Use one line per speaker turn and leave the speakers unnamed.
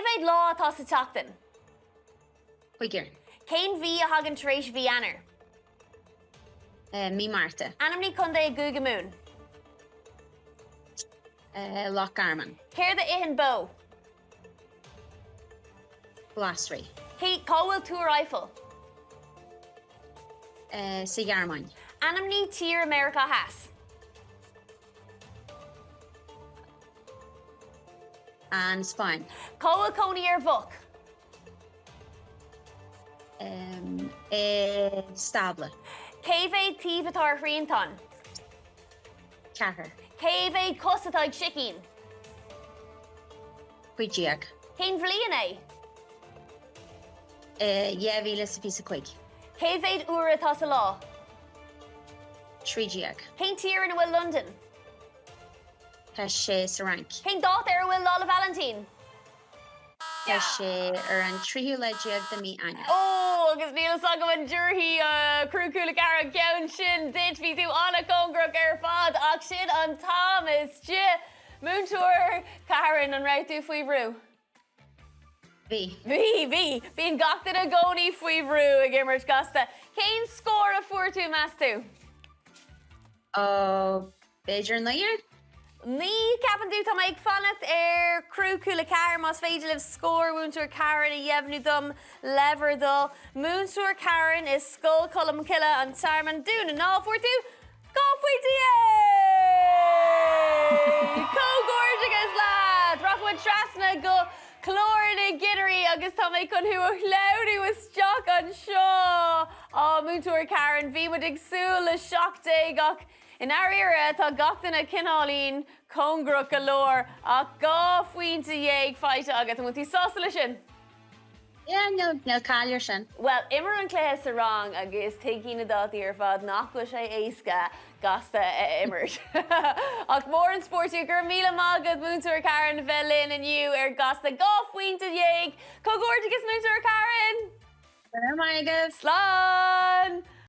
mhéad lá atá sa tseachtain?
Cúigear.
Cén mhí a thagann tar éis mhí Eanáir?
Mí Márta.
Ainmnigh contae i gCúige Mumhan.
Loch Garman.
Céard a itheann bó?
Glasraí.
Cá bhfuil Túr Eiffel?
Sa Ghearmáin.
Ainmnigh tír i Meiriceá Theas.
An Spáinn.
Cá bhfuil cónaí ar mhuc?
I stábla.
Cé mhéad taobh atá ar thriantán?
Ceathair.
Cé mhéad cos atá ag sicín?
15.
Cén bhliain é?
2025.
Cé mhéad uair atá sa lá?
13.
Cén tír ina bhfuil Londain?
Tá sé sa Fhrainc.
Cén dáta ar a bhfuil Lá 'le Vailintín?
Tá sé ar an tríú lá déag de mí Eanáir.
Ó, agus níl fhios agam an dtabharfaidh criú Cúla 4 an ceann sin duit, bhí tú an-chóngarach ar fad, ach sin an t-am istigh. Múinteoir Karen, an raibh tú faoi bhrú?
Bhí.
Bhí, bhí. Bíonn gach duine i gcónaí faoi bhrú ag imirt Gasta. Cén scór a fuair tú, meas tú?
Ó, B'fhéidir naoi?
9, ceapann tú? Tá mé ag fanacht ar chriú Cúla 4, más féidir libh scór Mhúinteoir Karen a dheimhniú dom le bhur dtoil. Múinteoir Karen i Scoil Cholmcille, An Tearmann, Dún na nGall, fuair tú 12 phointe! Comhghairdeachas leat! Rachaidh muid trasna go Clár na gCinnirí agus tá mé chun thú a shleamhnú isteach anseo! Á, Múinteoir Karen, bhí muid ag súil le 17 ach I ndáiríre, tá gach duine cineáilín cóngarach go leor, ach 12 phointe faighte agat. An bhfuil tú sásta leis sin?
Yeah, níl, níl caill ar sin.
Bhuel, imir an cluiche sa rang agus tuigfidh na daltaí ar fad nach bhfuil sé éasca Gasta a imirt. Ach mór an spórt thú. Go raibh míle maith agat, Múinteoir Karen, bheith linn inniu ar Gasta. 12 phointe! Comhghairdeachas, Múinteoir Karen!
Go raibh maith agaibh!
Slán!